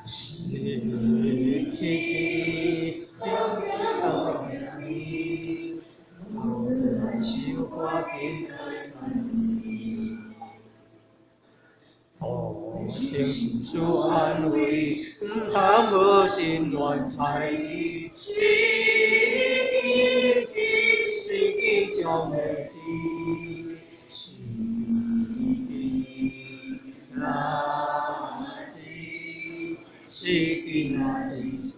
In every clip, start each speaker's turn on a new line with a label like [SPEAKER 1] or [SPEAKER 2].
[SPEAKER 1] 一支小命，手赶紧同情事安慰，毋通无心乱猜疑。是彼是彼种的字，是彼那字，是彼那字。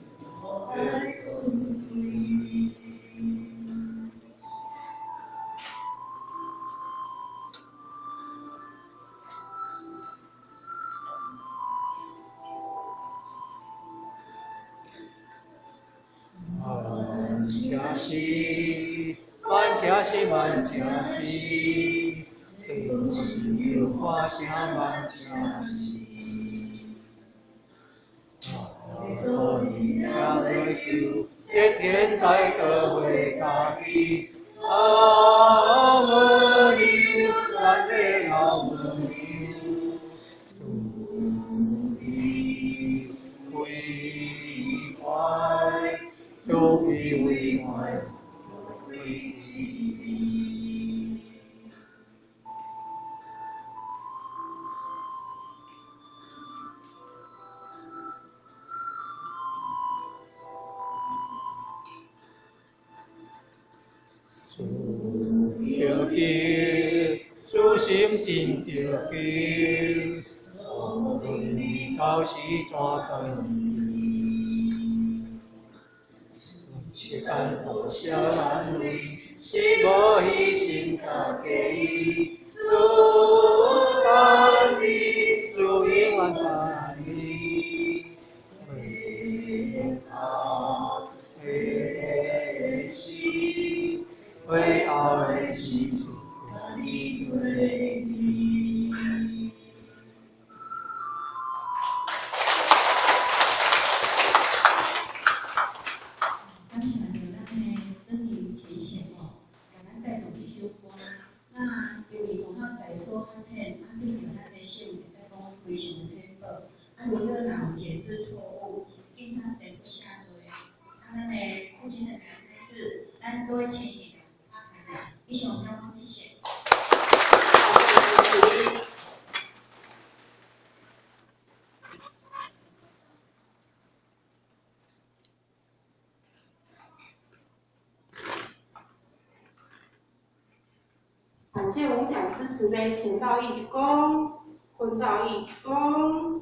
[SPEAKER 1] 万家是，万家是，万家是，天是有花声万家是。可以来求，一天大哥回家去。老母牛，咱的老母牛，厝里为怀，厝里为怀，为之。思着急，思心真着急，无论你到时怎转去，世间多少难为，是无彼心较假意，思等你，思永远等你，回头的时。最后的是你做你。
[SPEAKER 2] 感谢著咱的曾颖提醒吼，共咱带动这首歌。那由于吼在所较浅，啊，对著咱的圣会使讲非常浅薄。啊，如果若有解释错误，警察先不下罪。啊，咱的父亲的来开示，咱各位浅显。以上讲讲，谢谢。
[SPEAKER 3] 感谢吴讲师慈悲，前道义鞠躬，坤道义鞠躬。